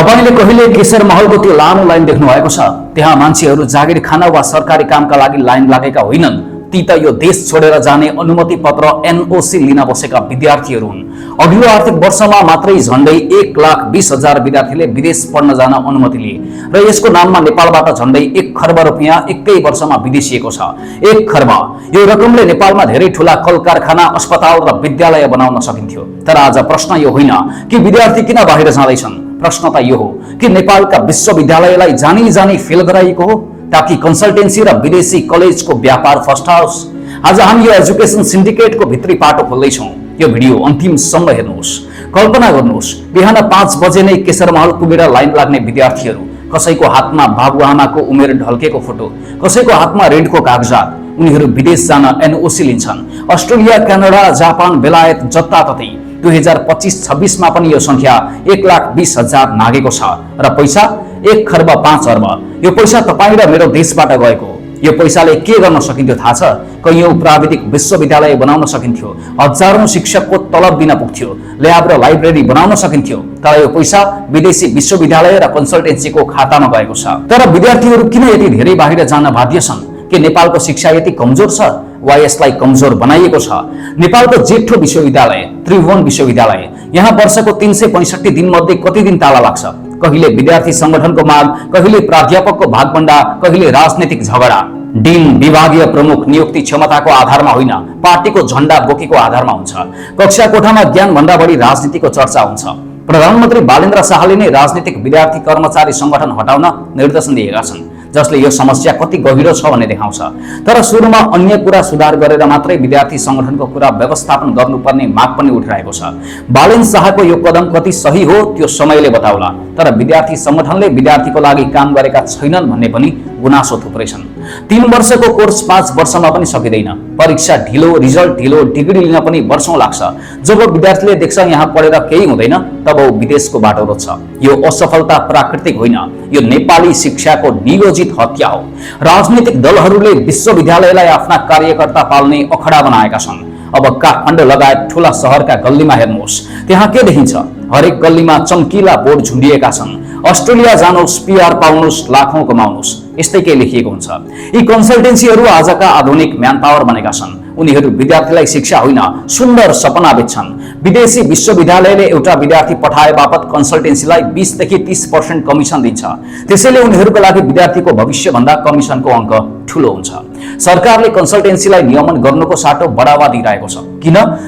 तपाईले कहिले केशर महलको त्यो लामो लाइन देख्नु भएको छ? त्यहाँ मान्छेहरू जागिर खान वा सरकारी कामका लागि लाइन लागेका होइनन्। ती त यो देश छोडेर जाने अनुमति पत्र एनओसी लिन बसेका विद्यार्थीहरू हुन्। अघिल्लो आर्थिक वर्षमा मात्रै झण्डै 1,20,000 विद्यार्थीले विदेश पढ्न जान अनुमति लिए र यसको नाममा नेपालबाट झण्डै 1 खर्ब रुपियाँ एकै वर्षमा विदेशिएको छ। 1 खर्ब यो रकमले नेपालमा धेरै ठूला कल कारखाना, अस्पताल र विद्यालय बनाउन सकिन्थ्यो। तर आज प्रश्न यो होइन कि विद्यार्थी किन बाहिर जाँदैछन्, प्रश्न त यो हो कि नेपालका विश्वविद्यालयलाई जानी जानी फेल गराइएको हो ताकि कन्सल्टेन्सी र विदेशी कलेजको व्यापार फस्टाओस्। आज हामी यो एजुकेसन सिन्डिकेटको भित्री पाटो खोल्दैछौँ। यो भिडियो अन्तिमसम्म हेर्नुहोस्। कल्पना गर्नुहोस्, बिहान 5 बजे नै केशर महल पुगेर लाइन लाग्ने विद्यार्थीहरू, कसैको हातमा बाबुआमाको उमेर ढल्केको फोटो, कसैको हातमा ऋणको कागजात। उनीहरू विदेश जान एनओसी लिन्छन्। अस्ट्रेलिया, क्यानाडा, जापान, बेलायत जताततै 2025-26 मा पनि यो संख्या 1,20,000 नागेको छ र पैसा 1 खर्ब 5 अर्ब। यो पैसा तपाईँ र मेरो देशबाट गएको हो। यो पैसाले के गर्न सकिन्थ्यो थाहा छ? कैयौं प्राविधिक विश्वविद्यालय बनाउन सकिन्थ्यो, हजारौं शिक्षकको तलब दिन पुग्थ्यो, ल्याब र लाइब्रेरी बनाउन सकिन्थ्यो। तर यो पैसा विदेशी विश्वविद्यालय र कन्सल्टेन्सीको खातामा गएको छ। तर विद्यार्थीहरू किन यति धेरै बाहिर जान बाध्य छन्? के नेपालको शिक्षा यति कमजोर छ वा यसलाई कमजोर बनाइएको छ? नेपालको जेठो विश्वविद्यालय त्रिभुवन विश्वविद्यालय, यहाँ वर्षको 365 दिन मध्ये कति दिन ताला लाग्छ? कहिले विद्यार्थी संगठनको माग, कहिले प्राध्यापकको भागभण्डा, कहिले राजनीतिक झगडा। डीन विभागीय प्रमुख नियुक्ति क्षमताको आधारमा होइन, पार्टीको झण्डा बोकेको आधारमा हुन्छ। कक्षा कोठामा ज्ञान भन्दा बढी राजनीतिको चर्चा हुन्छ। प्रधानमन्त्री बालेन्द्र शाहले नै राजनीतिक विद्यार्थी कर्मचारी संगठन हटाउन निर्देशन दिएका छन्, जसले यो समस्या कति गहिरो छ भन्ने देखाउँछ। तर सुरुमा अन्य कुरा सुधार गरेर मात्रै विद्यार्थी संगठनको कुरा व्यवस्थापन गर्नुपर्ने माग पनि उठिरहेको छ। बालेन्द्र शाहको यो कदम कति सही हो त्यो समयले बताउला। तर विद्यार्थी संगठनले विद्यार्थीको लागि काम गरेका छैनन् भन्ने पनि गुनासो थुप्रै छन्। 3 वर्षको कोर्स 5 वर्षमा पनि सकिँदैन। परीक्षा ढिलो, रिजल्ट ढिलो, डिग्री लिन पनि वर्षौं लाग्छ। जब विद्यार्थीले देख्छ यहाँ पढेर केही हुँदैन, तब ऊ विदेशको बाटो रोज्छ। यो असफलता प्राकृतिक होइन, यो नेपाली शिक्षाको नियोजित हत्या हो। राजनीतिक दलहरूले विश्वविद्यालयलाई आफ्ना कार्यकर्ता पाल्ने अखडा बनाएका छन्। अब काठमाडौँ लगायत ठूला शहरका गल्लीमा हेर्नुहोस्, त्यहाँ के देखिन्छ? हरेक गल्लीमा चम्किला बोर्ड झुन्डिएका छन्। अस्ट्रेलिया जानुहोस्, पीआर पाउनुहोस्, लाखौं कमाउनुहोस्, यस्तै के लेखिएको हुन्छ। यी कन्सल्टेन्सीहरू आजका आधुनिक म्यान पावर बनेका छन्। उनीहरू विद्यार्थीलाई शिक्षा होइन, सुन्दर सपना बेच्छन्। विदेशी विश्वविद्यालयले एउटा विद्यार्थी पठाए बापत कन्सल्टेन्सीलाई 20 देखि 30% कमिसन दिन्छ। त्यसैले उनीहरूको लागि विद्यार्थीको भविष्य भन्दा कमिसनको अङ्क ठूलो हुन्छ। सरकारले कन्सल्टेन्सीलाई नियमन गर्नुको साटो बढावा दिइरहेको छ।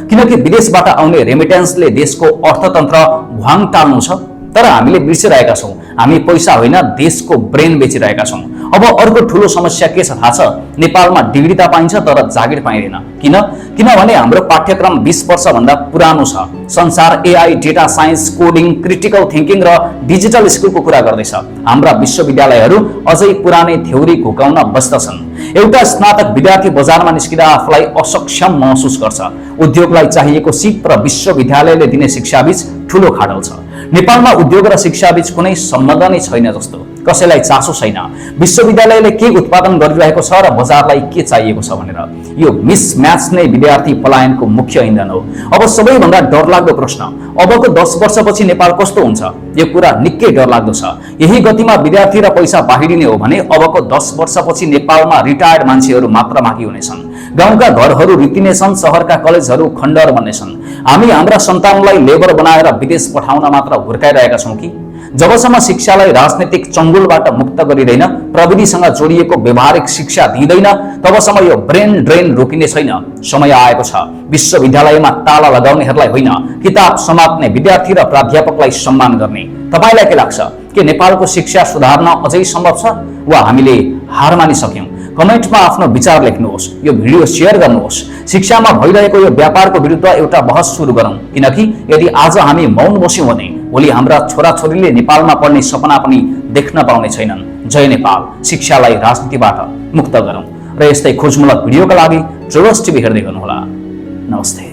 किनकि विदेशबाट आउने रेमिटेन्सले देशको अर्थतन्त्र भ्वाङ टाल्नु छ। तर हामीले बिर्सिरहेका छौँ, हामी पैसा होइन देशको ब्रेन बेचिरहेका छौँ। अब अर्को ठूलो समस्या के छ थाहा छ? नेपालमा डिग्री त पाइन्छ तर जागिर पाइँदैन। किनभने हाम्रो पाठ्यक्रम 20 वर्ष भन्दा पुरानो छ। संसार AI, data science, coding, critical thinking र डिजिटल स्किलको कुरा गर्दैछ। हाम्रा विश्वविद्यालयहरू अझै पुरानै थ्योरी घुकाउन बस्दछन्। एउटा स्नातक विद्यार्थी बजारमा निस्किँदा आफूलाई असक्षम महसुस गर्छ। उद्योगलाई चाहिएको सिप र विश्वविद्यालयले दिने शिक्षाबीच ठूलो खाडल छ। नेपालमा उद्योग र शिक्षाबीच कुनै सम्बन्ध नै छैन जस्तो, कसैलाई चासो छैन विश्वविद्यालयले के उत्पादन गरिरहेको छ र बजारलाई के चाहिएको छ भनेर। यो मिसम्याच नै विद्यार्थी पलायनको मुख्य इन्धन हो। अब सबैभन्दा डरलाग्दो प्रश्न, अबको 10 वर्षपछि नेपाल कस्तो हुन्छ? यो कुरा निकै डरलाग्दो छ। यही गतिमा विद्यार्थी र पैसा बाहिरिने हो भने अबको 10 वर्षपछि नेपालमा रिटायर्ड मान्छेहरू मात्र बाँकी हुनेछन्। गाउँका घरहरू रित्तिनेछन्, शहरका कलेजहरू खण्डहर बन्नेछन्। हामी हाम्रा सन्तानलाई लेबर बनाएर विदेश पठाउन मात्र हुर्काइरहेका छौँ कि? जबसम्म शिक्षालाई राजनीतिक चङ्गुलबाट मुक्त गरिँदैन, प्रविधिसँग जोडिएको व्यवहारिक शिक्षा दिँदैन, तबसम्म यो ब्रेन ड्रेन रोकिने छैन। समय आएको छ विश्वविद्यालयमा ताला लगाउनेहरूलाई होइन, किताब समात्ने विद्यार्थी र प्राध्यापकलाई सम्मान गर्ने। तपाईलाई के लाग्छ? के नेपालको शिक्षा सुधार्न अझै सम्भव छ वा हामीले हार मानिसक्यौं? कमेन्टमा आफ्नो विचार लेख्नुहोस्। यो भिडियो शेयर गर्नुहोस्। शिक्षामा भइरहेको यो व्यापारको विरुद्ध एउटा बहस सुरु गरौँ। किनकि यदि आज हामी मौन बस्यौं भने भोलि हाम्रा छोराछोरीले नेपालमा पढ्ने सपना पनि देख्न पाउने छैनन्। जय नेपाल। शिक्षालाई राजनीतिबाट मुक्त गरौँ। र यस्तै खोजमूलक भिडियोका लागि ट्रेभल्स टिभी हेर्दै गर्नुहोला। नमस्ते।